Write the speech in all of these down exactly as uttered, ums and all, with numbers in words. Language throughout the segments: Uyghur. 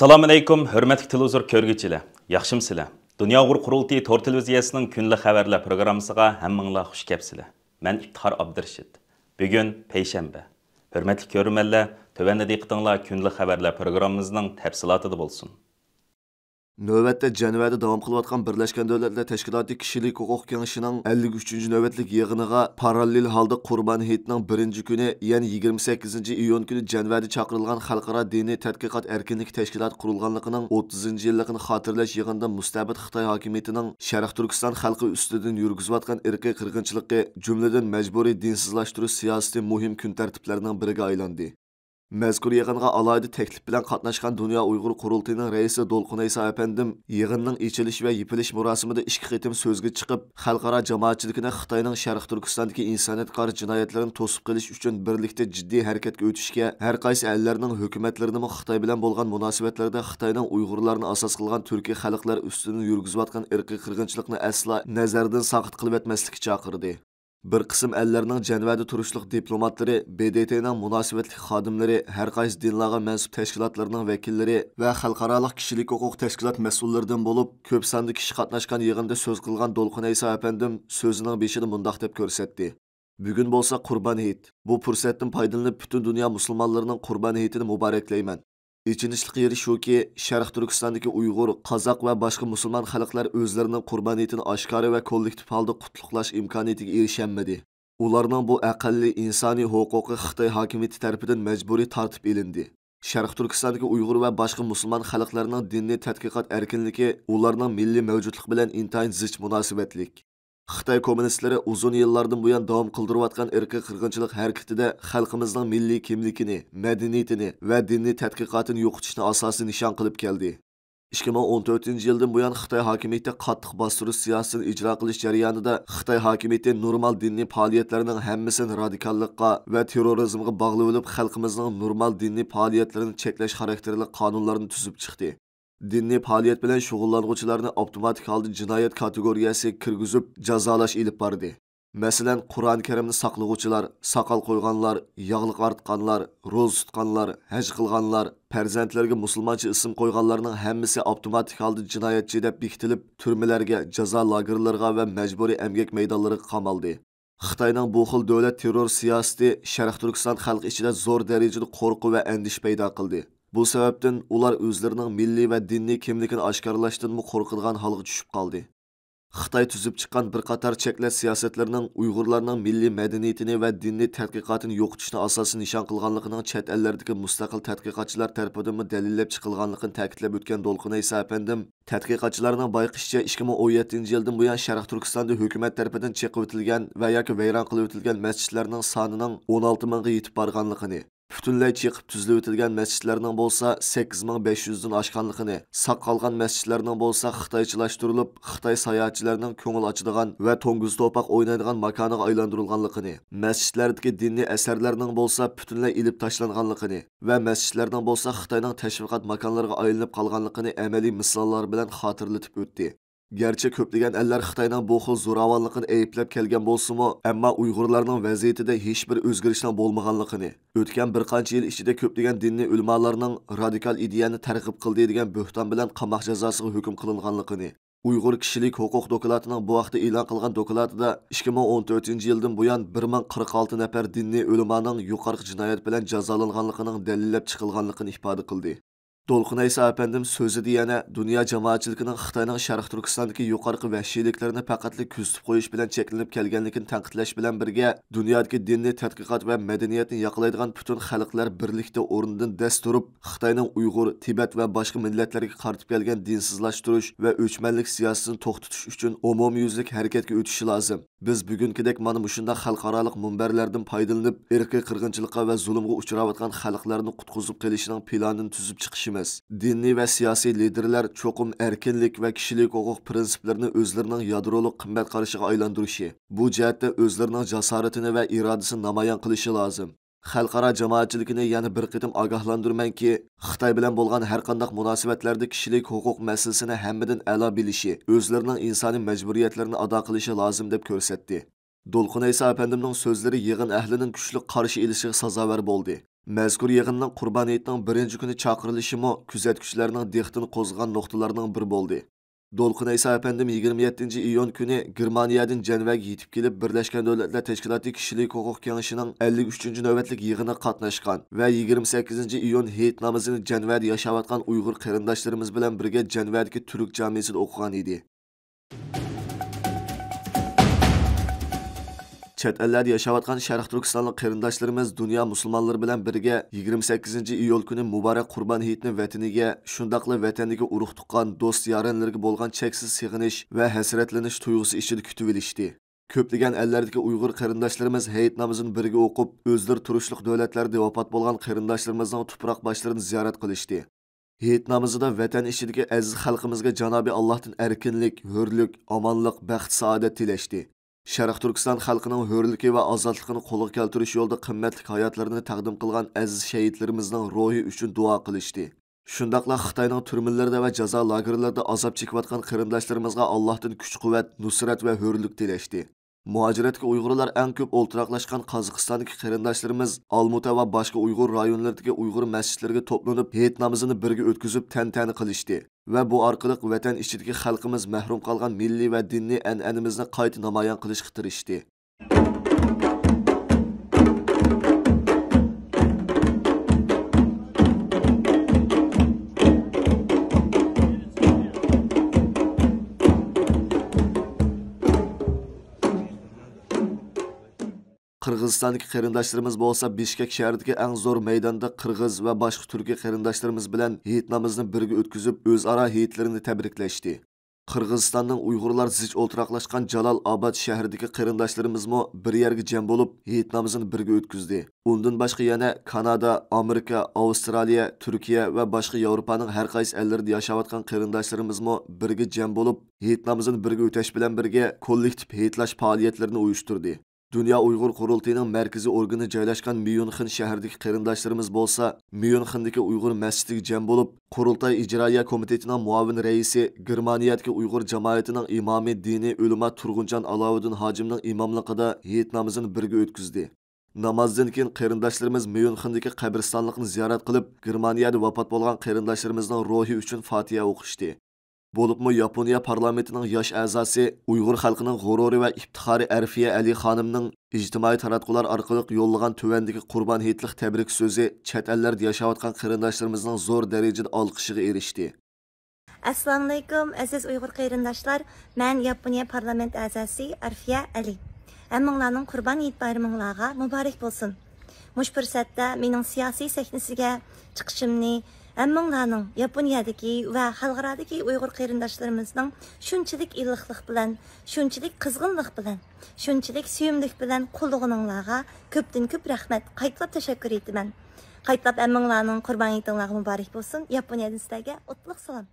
ئەسسالامۇئەلەيكۇم، ھۆرمەتلىك تېلېۋىزور كۆرگۈچىلەر، ياخشىمۇسىلەر؟ دۇنيا ئۇيغۇر قۇرۇلتىيى تور تېلېۋىزىيەسىنىڭ كۈنلۈك خەۋەرلەر پروگراممىسىغا ھەممىڭلار خۇش كەپسىلەر. مەن ئىپتىخار ئابدۇرېشىت. بۈگۈن پەيشەنبە. ھۆرمەتلىك كۆرۈرمەنلەر، تۆۋەندە دىققىتىڭلار كۈنلۈك خەۋەرلەر پروگراممىمىزنىڭ تەپسىلاتىدا بولسۇن. نۆۋەتتە جەنۋەدە داۋام قىلىۋاتقان بىرلەشكەن دۆلەتلەر تەشكىلاتى كىشىلىك ھوقۇق كېڭىشىنىڭ ئەللىك ئۈچىنچى نۆۋەتلىك يىغىنىغا پاراللېل ھالدا قۇربان ھېيتنىڭ بىرىنچى كۈنى، يەنى يىگىرمە سەككىزىنچى ئىيۇن كۈنى جەنۋەدە چاقىرىلغان خەلقئارا دىنىي تەتقىقات ئەركىنلىكى تەشكىلاتى قۇرۇلغانلىقىنىڭ ئوتتۇزىنچى يىللىقىنى خاتىرىلەش يىغىنىدا مۇستەبىت خىتاي ھاكىمىيىتىنىڭ شەرقىي تۈركىستان خەلقى ئۈستىدىن يۈرگۈزۈۋاتقان ئىرقىي قىرغىنچىلىقى، جۈملىدىن مەجبۇرىي دىنسىزلاشتۇرۇش سىياسىتى مۇھىم كۈن تەرتىپلىرىنىڭ بىرىگە ئايلاندى. مەزكۇر يىغىنغا ئالاھىدە تەكلىپ بىلەن قاتناشقان دۇنيا ئۇيغۇر قۇرۇلتىيىنىڭ رەئىسى دولقۇن ئەيسا ئەپەندىم يىغىننىڭ ئېچىلىش ۋە يېپىلىش مۇراسىمىدا ئىككى قېتىم سۆزگە چىقىپ، خەلقئارا جامائەتچىلىكىنى خىتاينىڭ شەرقىي تۈركىستاندىكى ئىنسانىيەتكە قارشى جىنايەتلىرىنى توسۇپ قېلىش ئۈچۈن بىرلىكتە جىددىي ھەرىكەتكە ئۆتۈشكە، ھەر قايسى ئەللەرنىڭ ھۆكۈمەتلىرىنىمۇ خىتاي بىلەن بولغان مۇناسىۋەتلىرىدە خىتاينىڭ ئۇيغۇرلارنى ئاساس قىلغان تۈركىي خەلقلەر ئۈستىدىن يۈرگۈزۈۋاتقان ئىرقىي قىرغىنچىلىقنى ئەسلا نەزەردىن ساقىت قىلىۋەتمەسلىككە چاقىردى. بىر قىسىم ئەللەرنىڭ جەنۋەدە تۇرۇشلۇق دىپلوماتلىرى، ب د ت نىڭ مۇناسىۋەتلىك خادىملىرى، ھەر قايسى دىنلارغا مەنسۇپ تەشكىلاتلارنىڭ ۋەكىللىرى ۋە خەلقئارالىق كىشىلىك ھوقۇق تەشكىلات مەسئۇللىرىدىن بولۇپ، كۆپ ساندا كىشى قاتناشقان يىغىندا سۆز قىلغان دولقۇن ئەيسا ئەپەندىم سۆزىنىڭ بېشىدا مۇنداق دەپ كۆرسەتتى: بۈگۈن بولسا قۇربان ھېيت. بۇ پۇرسەتتىن پايدىلىنىپ، پۈتۈن دۇنيا مۇسۇلمانلىرىنىڭ قۇربان ھېيتىنى مۇبارەكلەيمەن. ئېچىنىشلىق يېرى شۇكى، شەرقىي تۈركىستاندىكى ئۇيغۇر، قازاق ۋە باشقا مۇسۇلمان خەلقلەر ئۆزلىرىنىڭ قۇربان ھېيتىنى ئاشكارا ۋە كوللېكتىپ ھالدا قۇتلۇقلاش ئىمكانىيىتىگە ئېرىشەلمىدى. ئۇلارنىڭ بۇ ئەقەللىي ئىنسانىي ھوقۇقى خىتاي ھاكىمىيىتى تەرىپىدىن مەجبۇرىي تارتىپ ئېلىندى. شەرقىي تۈركىستاندىكى ئۇيغۇر ۋە باشقا مۇسۇلمان خەلقلەرنىڭ دىنىي تەتقىقات ئەركىنلىكى ئۇلارنىڭ مىللىي مەۋجۇتلۇقى بىلەن ئىنتايىن زىچ مۇناسىۋەتلىك. خىتاي كوممۇنىستلىرى ئۇزۇن يىللاردىن بۇيان داۋام قىلدۇرۇۋاتقان ئىرقىي قىرغىنچىلىق ھەرىكىتىدە خەلقىمىزنىڭ مىللىي كىملىكىنى، مەدەنىيىتىنى ۋە دىنىي تەتقىقاتىنى يوقىتىشنى ئاساسىي نىشان قىلىپ كەلدى. ئىككى مىڭ ئون تۆتىنچى يىلدىن بۇيان خىتاي ھاكىمىيىتى قاتتىق باستۇرۇش سىياسىتىنى ئىجرا قىلىش جەريانىدا خىتاي ھاكىمىيىتى نورمال دىنىي پائالىيەتلەرنىڭ ھەممىسىنى رادىكاللىققا ۋە تېررورىزمغا باغلىۋېلىپ، خەلقىمىزنىڭ نورمال دىنىي پائالىيەتلىرىنى چەكلەش خاراكتېرلىك قانۇنلارنى تۈزۈپ چىقتى. دىنىي پائالىيەت بىلەن شۇغۇللانغۇچىلارنى ئاپتوماتىك ھالدا جىنايەت كاتېگورىيەسىگە كىرگۈزۈپ جازالاش ئېلىپ باردى. مەسىلەن، قۇرئان كەرىمنى ساقلىغۇچىلار، ساقال قويغانلار، ياغلىق ئارتقانلار، روزا تۇتقانلار، ھەج قىلغانلار، پەرزەنتلىرىگە مۇسۇلمانچە ئىسىم قويغانلارنىڭ ھەممىسى ئاپتوماتىك ھالدا جىنايەتچى دەپ بېكىتىلىپ، تۈرمىلەرگە، جازا لاگېرلىرىغا ۋە مەجبۇرىي ئەمگەك مەيدانلىرىغا قامالدى. خىتاينىڭ بۇ خىل دۆلەت تېررور سىياسىتى شەرقىي تۈركىستان خەلقى ئىچىدە زور دەرىجىدە قورقۇ ۋە ئەندىشە پەيدا قىلدى. بۇ سەۋەبتىن ئۇلار ئۆزلىرىنىڭ مىللىي ۋە دىنىي كىملىكىنى ئاشكارىلاشتىنمۇ قورقىدىغان ھالغا چۈشۈپ قالدى. خىتاي تۈزۈپ چىققان بىر قاتار چەكلەش سىياسەتلىرىنىڭ ئۇيغۇرلارنىڭ مىللىي مەدەنىيىتىنى ۋە دىنىي تەتقىقاتىنى يوقىتىشنى ئاساسىي نىشان قىلغانلىقىنىڭ چەت ئەللەردىكى مۇستەقىل تەتقىقاتچىلار تەرىپىدىنمۇ دەلىللەپ چىقىلغانلىقىنى تەكىتلەپ ئۆتكەن دولقۇن ئەيسا ئەپەندىم، تەتقىقاتچىلارنىڭ بايقىشىچە، ئىككى مىڭ ئون يەتتىنچى يىلدىن بۇيان شەرقىي تۈركىستاندا ھۆكۈمەت تەرىپىدىن چېقىۋېتىلگەن ۋە ياكى ۋەيران قىلىۋېتىلگەن مەسچىتلەرنىڭ سانىنىڭ ئون ئالتە مىڭغا يېتىپ بارغانلىقىنى، پۈتۈنلەي چېقىپ تۈزلىۋېتىلگەن مەسچىتلەرنىڭ بولسا سەككىز مىڭ بەش يۈزدىن ئاشقانلىقىنى، ساق قالغان مەسچىتلەرنىڭ بولسا خىتايچىلاشتۇرۇلۇپ، خىتاي ساياھەتچىلەرنىڭ كۆڭۈل ئاچىدىغان ۋە توڭگۇز توپاق ئوينايدىغان ماكانىغا ئايلاندۇرۇلغانلىقىنى، مەسچىتلەردىكى دىنىي ئەسەرلەرنىڭ بولسا پۈتۈنلەي ئېلىپ تاشلانغانلىقىنى ۋە مەسچىتلەرنىڭ بولسا خىتاينىڭ تەشۋىقات ماكانلىرىغا ئايلىنىپ قالغانلىقىنى ئەمەلىي مىساللار بىلەن خاتىرىلىتىپ ئۆتتى. گەرچە كۆپلىگەن ئەللەر خىتاينىڭ بۇ خىل زوراۋانلىقىنى ئەيىبلەپ كەلگەن بولسىمۇ، ئەمما ئۇيغۇرلارنىڭ ۋەزىيىتىدە ھېچبىر ئۆزگىرىشنىڭ بولمىغانلىقىنى، ئۆتكەن بىر قانچە يىل ئىچىدە كۆپلىگەن دىنىي ئۆلىمالارنىڭ رادىكال ئىدىيەنى تەرغىب قىلدى دېگەن بۆھتان بىلەن قاماق جازاسىغا ھۆكۈم قىلىنغانلىقىنى، ئۇيغۇر كىشىلىك ھوقۇق دوكلاتىنىڭ بۇ ھەقتە ئېلان قىلغان دوكلاتىدا ئىككى مىڭ ئون تۆتىنچى يىلدىن بۇيان بىر مىڭ قىرىق ئالتە نەپەر دىنىي ئۆلىمانىڭ يۇقىرىقى جىنايەت بىلەن جازالانغانلىقىنىڭ دەلىللەپ چىقىلغانلىقىنى ئىپادە قىلدى. دولقۇن ئەيسا ئەپەندىم سۆزىدە يەنە دۇنيا جامائەتچىلىكىنىڭ خىتاينىڭ شەرقىي تۈركىستاندىكى يۇقىرىقى ۋەھشىيلىكلىرىنى پەقەتلا كۆزىتىپ قويۇش بىلەن چەكلىنىپ كەلگەنلىكىنى تەنقىدلەش بىلەن بىرگە، دۇنيادىكى دىننى تەتقىقات ۋە مەدەنىيەتنى ياقلايدىغان پۈتۈن خەلقلەر بىرلىكتە ئورنىدىن دەس تۇرۇپ، خىتاينىڭ ئۇيغۇر، تىبەت ۋە باشقا مىللەتلەرگە قارىتىپ كەلگەن دىنسىزلاشتۇرۇش ۋە ئۆچمەنلىك سىياسىتىنى توختىتىش ئۈچۈن ئومۇميۈزلۈك ھەرىكەتكە ئۆتۈشى لازىم. بىز بۈگۈنكىدەك مانا مۇشۇنداق خەلقئارالىق مۇنبەرلەردىن پايدىلىنىپ، ئىرقىي قىرغىنچىلىققا ۋە زۇلۇمغا ئۇچراۋاتقان خەلقلەرنى قۇتقۇزۇپ قېلىشنىڭ پىلانىنى تۈزۈپ چىقىشىمىز، دىنىي ۋە سىياسىي لىدېرلەر چوقۇم ئەركىنلىك ۋە كىشىلىك ھوقۇق پىرىنسىپلىرىنى ئۆزلىرىنىڭ يادرولۇق قىممەت قارىشىغا ئايلاندۇرۇشى، بۇ جەھەتتە ئۆزلىرىنىڭ جاسارىتىنى ۋە ئىرادىسىنى نامايان قىلىشى لازىم. خەلقئارا جامائەتچىلىكىنى يەنە بىر قېتىم ئاگاھلاندۇرىمەنكى، خىتاي بىلەن بولغان ھەرقانداق مۇناسىۋەتلەردە كىشىلىك ھوقۇق مەسىلىسىنى ھەممىدىن ئەلا بىلىشى، ئۆزلىرىنىڭ ئىنسانىي مەجبۇرىيەتلىرىنى ئادا قىلىشى لازىم، دەپ كۆرسەتتى. دولقۇن ئەيسا ئەپەندىمنىڭ سۆزلىرى يىغىن ئەھلىنىڭ كۈچلۈك قارشى ئېلىشىغا سازاۋەر بولدى. مەزكۇر يىغىننىڭ قۇربان ھېيتنىڭ بىرىنچى كۈنى چاقىرىلىشىمۇ كۆزەتكۈچىلەرنىڭ دىققىتىنى قوزغىغان نۇقتىلارنىڭ بىرى بولدى. دولقۇن ئەيسا ئەپەندىم يىگىرمە يەتتىنچى ئىيۇن كۈنى گېرمانىيەدىن جەنۋەگە يېتىپ كېلىپ، بىرلەشكەن دۆلەتلەر تەشكىلاتى كىشىلىك ھوقۇق كېڭىشىنىڭ ئەللىك ئۈچىنچى نۆۋەتلىك يىغىنىغا قاتناشقان ۋە يىگىرمە سەككىزىنچى ئىيۇن ھېيت نامىزىنى جەنۋەدە ياشاۋاتقان ئۇيغۇر قېرىنداشلىرىمىز بىلەن بىرگە جەنۋەدىكى تۈرك جامىسىدا ئوقۇغان ئىدى. چەت ئەللەردە ياشاۋاتقان شەرق تۈركىستانلىق قېرىنداشلىرىمىز دۇنيا مۇسۇلمانلىرى بىلەن بىرگە يىگىرمە سەككىزىنچى ئىيۇل كۈنى مۇبارەك قۇربان ھېيتنى ۋەتىنىگە، شۇنداقلا ۋەتەندىكى ئۇرۇق-تۇغقان، دوست-يارەنلىرىگە بولغان چەكسىز سېغىنىش ۋە ھەسرەتلىنىش تۇيغۇسى ئىچىدە كۈتۈۋېلىشتى. كۆپلىگەن ئەللەردىكى ئۇيغۇر قېرىنداشلىرىمىز ھېيت نامىزىنى بىرگە ئوقۇپ، ئۆزلىرى تۇرۇشلۇق دۆلەتلەردە ۋاپات بولغان قېرىنداشلىرىمىزنىڭ تۇپراق باشلىرىنى زىيارەت قىلىشتى. ھېيت نامىزىدا ۋەتەن ئىچىدىكى ئەزىز خەلقىمىزگە جانابى ئاللاھتىن ئەركىنلىك، ھۆرلۈك، ئامانلىق، بەخت-سائادەت تىلەشتى. شەرقىي تۈركىستان خەلقىنىڭ ھۆرلۈكى ۋە ئازادلىقىنى قولغا كەلتۈرۈش يولىدا قىممەتلىك ھاياتلىرىنى تەقدىم قىلغان ئەزىز شەھىدلىرىمىزنىڭ روھى ئۈچۈن دۇئا قىلىشتى. شۇنداقلا خىتاينىڭ تۈرمىلىرىدە ۋە جازا لاگېرلىرىدا ئازاب چېكىۋاتقان قېرىنداشلىرىمىزغا ئاللاھتىن كۈچ-قۇۋۋەت، نۇسرەت ۋە ھۆرلۈك تىلەشتى. مۇھاجىرەتتىكى ئۇيغۇرلار ئەڭ كۆپ ئولتۇراقلاشقان قازاقىستاندىكى قېرىنداشلىرىمىز ئالمۇتا ۋە باشقا ئۇيغۇر رايونلىرىدىكى ئۇيغۇر مەسچىتلىرىگە توپلىنىپ، ھېيت نامىزىنى بىرگە ئۆتكۈزۈپ، تەنتەنە قىلىشتى ۋە بۇ ئارقىلىق ۋەتەن ئىچىدىكى خەلقىمىز مەھرۇم قالغان مىللىي ۋە دىنىي ئەنئەنىمىزنى قايتا نامايان قىلىشقا تىرىشتى. قىرغىزىستاندىكى قېرىنداشلىرىمىز بولسا بىشكەك شەھىرىدىكى ئەڭ زور مەيداندا قىرغىز ۋە باشقا تۈركىي قېرىنداشلىرىمىز بىلەن ھېيت نامىزىنى بىرگە ئۆتكۈزۈپ، ئۆزئارا ھېيتلىرىنى تەبرىكلەشتى. قىرغىزىستاننىڭ ئۇيغۇرلار زىچ ئولتۇراقلاشقان جالال ئاباد شەھىرىدىكى قېرىنداشلىرىمىزمۇ بىر يەرگە جەم بولۇپ، ھېيت نامىزىنى بىرگە ئۆتكۈزدى. ئۇندىن باشقا يەنە كانادا، ئامېرىكا، ئاۋسترالىيە، تۈركىيە ۋە باشقا ياۋروپانىڭ ھەر قايسى ئەللىرىدە ياشاۋاتقان قېرىنداشلىرىمىزمۇ بىرگە جەم بولۇپ، ھېيت نامىزىنى بىرگە ئۆتەش بىلەن بىرگە كوللېكتىپ ھېيتلاش پائالىيەتلىرىنى ئۇيۇشتۇردى. دۇنيا ئۇيغۇر قۇرۇلتىيىنىڭ مەركىزىي ئورگىنى جايلاشقان ميۇنخېن شەھىرىدىكى قېرىنداشلىرىمىز بولسا ميۇنخېندىكى ئۇيغۇر مەسچىتىگە جەم بولۇپ، قۇرۇلتاي ئىجرائىيە كومىتېتىنىڭ مۇئاۋىن رەئىسى، گېرمانىيەدىكى ئۇيغۇر جامائىتىنىڭ ئىمامى، دىنىي ئۆلىما تۇرغۇنجان ئالاۋۇدىن ھاجىمنىڭ ئىماملىقىدا ھېيت نامىزىنى بىرگە ئۆتكۈزدى. نامازدىن كېيىن قېرىنداشلىرىمىز ميۇنخېندىكى قەبرىستانلىقنى زىيارەت قىلىپ، گېرمانىيەدە ۋاپات بولغان قېرىنداشلىرىمىزنىڭ روھى ئۈچۈن فاتىھە ئوقۇشتى. بولۇپمۇ ياپونىيە پارلامېنتىنىڭ ياش ئەزاسى، ئۇيغۇر خەلقىنىڭ غۇرۇرى ۋە ئىپتىخارى ئەرفىيە ئەلى خانىمنىڭ ئىجتىمائىي تاراتقۇلار ئارقىلىق يوللىغان تۆۋەندىكى قۇربان ھېيتلىق تەبرىك سۆزى چەت ئەللەردە ياشاۋاتقان قېرىنداشلىرىمىزنىڭ زور دەرىجىدە ئالقىشىغا ئېرىشتى. ئەسسالامۇئەلەيكۇم، ئەزىز ئۇيغۇر قېرىنداشلار! مەن ياپونىيە پارلامېنت ئەزاسى ئارفىيە ئەلى. ھەممىڭلارنىڭ قۇربان ھېيت بايرىمىڭلارغا مۇبارەك بولسۇن! مۇشۇ پۇرسەتتە مېنىڭ سىياسىي سەھنىسىگە چىقىشىمنى ھەممىڭلارنىڭ ياپونىيەدىكى ۋە خەلقئارادىكى ئۇيغۇر قېرىنداشلىرىمىزنىڭ شۇنچىلىك ئىللىقلىق بىلەن، شۇنچىلىك قىزغىنلىق بىلەن، شۇنچىلىك سۆيۈملۈك بىلەن قوللىغىنىڭلارغا كۆپتىن كۆپ رەھمەت، قايتىلاپ تەشەككۈر ئېيتىمەن. قايتىلاپ ھەممىڭلارنىڭ قۇربان ھېيتىڭلارغا مۇبارەك بولسۇن. ياپونىيەدىن سىلەرگە ئوتلۇق سالام.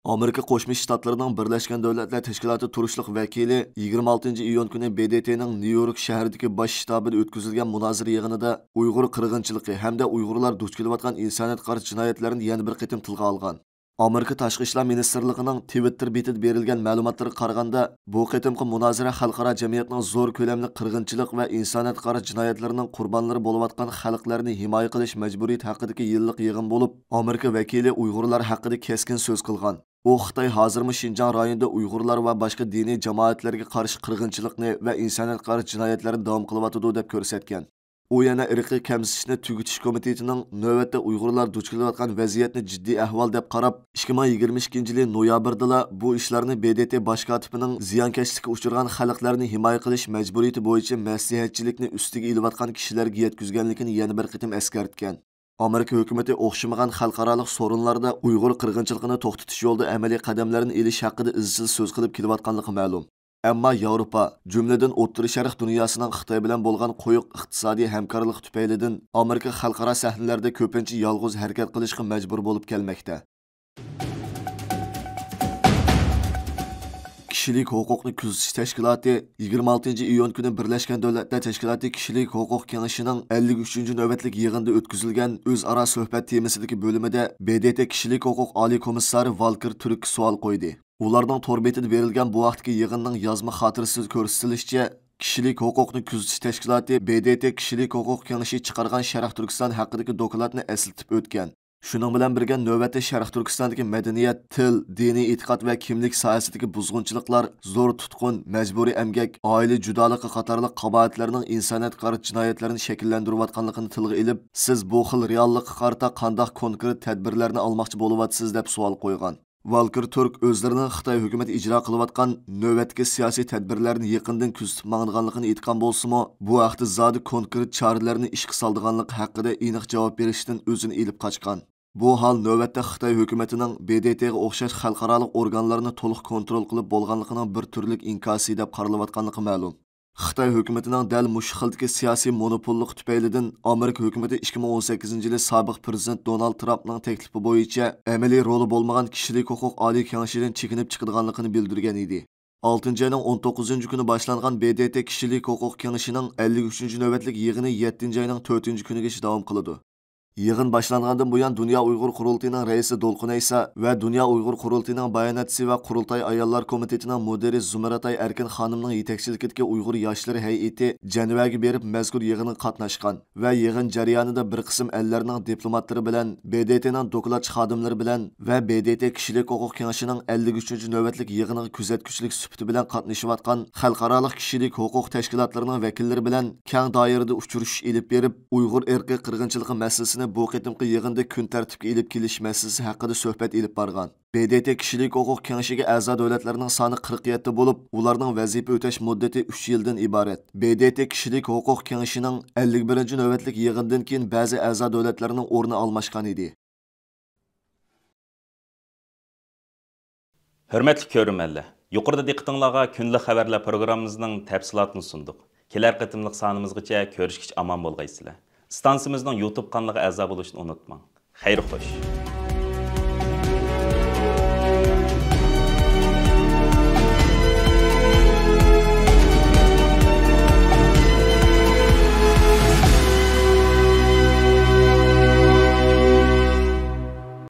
ئامېرىكا قوشما شتاتلىرىنىڭ بىرلەشكەن دۆلەتلەر تەشكىلاتى تۇرۇشلۇق ۋەكىلى يىگىرمە ئالتىنچى ئىيۇن كۈنى ب د ت نىڭ نيۇ يورك شەھىرىدىكى باش شتابىدا ئۆتكۈزۈلگەن مۇنازىرە يىغىنىدا ئۇيغۇر قىرغىنچىلىقى ھەمدە ئۇيغۇرلار دۇچ كېلىۋاتقان ئىنسانىيەتكە قارشى جىنايەتلەرنى يەنە بىر قېتىم تىلغا ئالغان. ئامېرىكا تاشقى ئىشلار مىنىستىرلىقىنىڭ تىۋىتتېر بېتىدە بېرىلگەن مەلۇماتلىرىغا قارىغاندا، بۇ قېتىمقى مۇنازىرە خەلقئارا جەمئىيەتنىڭ زور كۆلەملىك قىرغىنچىلىق ۋە ئىنسانىيەتكە قارشى جىنايەتلىرىنىڭ قۇربانلىرى بولۇۋاتقان خەلقلەرنى ھىمايە قىلىش مەجبۇرىيىتى ھەققىدىكى يىللىق يىغىن بولۇپ، ئامېرىكا ۋەكىلى ئۇيغۇرلار ھەققىدە كەسكىن سۆز قىلغان. ئۇ خىتاي ھازىرمۇ شىنجاڭ رايونىدا ئۇيغۇرلار ۋە باشقا دىنىي جامائەتلەرگە قارشى قىرغىنچىلىقنى ۋە ئىنسانىيەتكە قارشى جىنايەتلەرنى داۋام قىلىۋاتىدۇ، دەپ كۆرسەتكەن. ئۇ يەنە ئىرقىي كەمسىتىشنى تۈگىتىش كومىتېتىنىڭ نۆۋەتتە ئۇيغۇرلار دۇچ كېلىۋاتقان ۋەزىيەتنى جىددىي ئەھۋال دەپ قاراپ، ئىككى مىڭ يىگىرمە ئىككىنچى يىلى نويابىردىلا بۇ ئىشلارنى ب د ت باش كاتىپىنىڭ زىيانكەشلىككە ئۇچرىغان خەلقلەرنى ھىمايە قىلىش مەجبۇرىيىتى بويىچە مەسلىھەتچىلىكنى ئۈستىگە ئېلىۋاتقان كىشىلەرگە يەتكۈزگەنلىكىنى يەنە بىر قېتىم ئەسكەرتكەن. ئامېرىكا ھۆكۈمىتى ئوخشىمىغان خەلقئارالىق سورۇنلاردا ئۇيغۇر قىرغىنچىلىقىنى توختىتىش يولىدا ئەمەلىي قەدەملەرنى ئېلىش ھەققىدە ئىزچىل سۆز قىلىپ كېلىۋاتقانلىقى مەلۇم. ئەمما ياۋروپا، جۈملىدىن ئوتتۇرا شەرق دۇنياسىنىڭ خىتاي بىلەن بولغان قويۇق ئىقتىسادىي ھەمكارلىق تۈپەيلىدىن ئامېرىكا خەلقئارا سەھنىلەردە كۆپىنچە يالغۇز ھەرىكەت قىلىشقا مەجبۇر بولۇپ كەلمەكتە. كىشىلىك ھوقۇقنى كۆزىتىش تەشكىلاتى يىگىرمە ئالتىنچى ئىيۇن كۈنى بىرلەشكەن دۆلەتلەر تەشكىلاتى كىشىلىك ھوقۇق كېڭىشىنىڭ ئەللىك ئۈچىنچى نۆۋەتلىك يىغىنىدا ئۆتكۈزۈلگەن ئۆزئارا سۆھبەت تېمىسىدىكى بۆلۈمىدە ب د ت كىشىلىك ھوقۇق ئالىي كومىسسارى ۋالكېر تۈرك سوئال قويدى. ئۇلارنىڭ تور بېتىدە بېرىلگەن بۇ ھەقتىكى يىغىننىڭ يازما خاتىرىسىدە كۆرسىتىلىشىچە، كىشىلىك ھوقۇقنى كۆزىتىش تەشكىلاتى، ب د ت، كىشىلىك ھوقۇق كېڭىشى چىقارغان شەرق تۈركىستان ھەققىدىكى دوكلاتنى ئەسلىتىپ ئۆتكەن. شۇنىڭ بىلەن بىرگە، نۆۋەتتە شەرق تۈركىستاندىكى مەدەنىيەت، تىل، دىنىي ئېتىقاد ۋە كىملىك ساھەسىدىكى بۇزغۇنچىلىقلار، زور تۇتقۇن، مەجبۇرىي ئەمگەك، ئائىلە جۇدالىقى قاتارلىق قاباھەتلەرنىڭ ئىنسانىيەتكە قارشى جىنايەتلەرنى شەكىللەندۈرۈۋاتقانلىقىنى تىلغا ئېلىپ، سىز بۇ خىل رېئاللىققا قارىتا قانداق كونكرېت تەدبىرلەرنى ئالماقچى بولۇۋاتىسىز؟ دەپ سوئال قويغان. ۋالكېر تۈرك ئۆزلىرىنىڭ خىتاي ھۆكۈمىتى ئىجرا قىلىۋاتقان نۆۋەتتىكى سىياسىي تەدبىرلەرنى يېقىندىن كۆزىتىپ ماڭىدىغانلىقىنى ئېيتقان بولسىمۇ، بۇ ھەقتە زادى كونكرېت چارىلەرنى ئىشقا سالىدىغانلىقى ھەققىدە ئېنىق جاۋاب بېرىشتىن ئۆزىنى ئېلىپ قاچقان. بۇ ھال نۆۋەتتە خىتاي ھۆكۈمىتىنىڭ ب د ت غا ئوخشاش خەلقئارالىق ئورگانلارنى تولۇق كونترول قىلىپ بولغانلىقىنىڭ بىر تۈرلۈك ئىنكاسى دەپ قارىلىۋاتقانلىقى مەلۇم. خىتاي ھۆكۈمىتىنىڭ دەل مۇشۇ خىلدىكى سىياسىي مونوپوللۇقى تۈپەيلىدىن، ئامېرىكا ھۆكۈمىتى ئىككى مىڭ ئون سەككىزىنچى يىلى سابىق پىرېزىدېنت دونالد ترامپنىڭ تەكلىپى بويىچە ئەمەلىي رولى بولمىغان كىشىلىك ھوقۇق ئالىي كېڭىشىدىن چېكىنىپ چىقىدىغانلىقىنى بىلدۈرگەن ئىدى. ئالتىنچى ئاينىڭ ئون توققۇزىنچى كۈنى باشلانغان ب د ت كىشىلىك ھوقۇق كېڭىشىنىڭ ئەللىك ئۈچىنچى نۆۋەتلىك يىغىنى يەتتىنچى ئاينىڭ تۆتىنچى كۈنىگىچە داۋام قىلىدۇ. يىغىن باشلانغاندىن بۇيان، دۇنيا ئۇيغۇر قۇرۇلتىيىنىڭ رەئىسى دولقۇن ئەيسا ۋە دۇنيا ئۇيغۇر قۇرۇلتىيىنىڭ باياناتچىسى ۋە قۇرۇلتاي ئاياللار كومىتېتىنىڭ مۇدىرى زۇمرەتئاي ئەركىن خانىمنىڭ يېتەكچىلىكىدىكى ئۇيغۇر ياشلىرى ھەيئىتى جەنۋەگە بېرىپ، مەزكۇر يىغىنغا قاتناشقان ۋە يىغىن جەريانىدا بىر قىسىم ئەللەرنىڭ دىپلوماتلىرى بىلەن، ب د ت نىڭ دوكلاتچى خادىملىرى بىلەن ۋە ب د ت كىشىلىك ھوقۇق كېڭىشىنىڭ ئەللىك ئۈچىنچى نۆۋەتلىك يىغىنىغا كۆزەتكۈچىلىك سۈپىتى بىلەن قاتنىشىۋاتقان خەلقئارالىق كىشىلىك ھوقۇق تەشكىلاتلىرىنىڭ ۋەكىللىرى بىلەن كەڭ دائىرىدە ئۇچرىشىش ئېلىپ بېرىپ، ئۇيغۇر ئىرقىي قىرغىنچىلىقى مەسىلىسىنى بۇ قېتىمقى يىغىندا كۈن تەرتىپكە ئېلىپ كېلىش مەسىلىسى ھەققىدە سۆھبەت ئېلىپ بارغان. ب د ت كىشىلىك ھوقۇق كېڭىشىگە ئەزا دۆلەتلەرنىڭ سانى قىرىق يەتتە بولۇپ، ئۇلارنىڭ ۋەزىپە ئۆتەش مۇددىتى ئۈچ يىلدىن ئىبارەت. ب د ت كىشىلىك ھوقۇق كېڭىشىنىڭ ئەللىك بىرىنچى نۆۋەتلىك يىغىنىدىن كېيىن بەزى ئەزا دۆلەتلەرنىڭ ئورنى ئالماشقان ئىدى. ھۆرمەتلىك كۆرۈرمەنلەر، يۇقىرىدا دىققىتىڭلارغا كۈندىلىك خەۋەرلەر پروگراممىمىزنىڭ تەپسىلاتىنى سۇندۇق. كېلەر قېتىملىق سانىمىزغىچە كۆرۈشكىچە ئامان بولغايسىلەر. ئىستانسىمىزنىڭ يۇتۇب قانىلىغا ئەزا بولۇشنى ئۇنتۇماڭ. خەير خوش.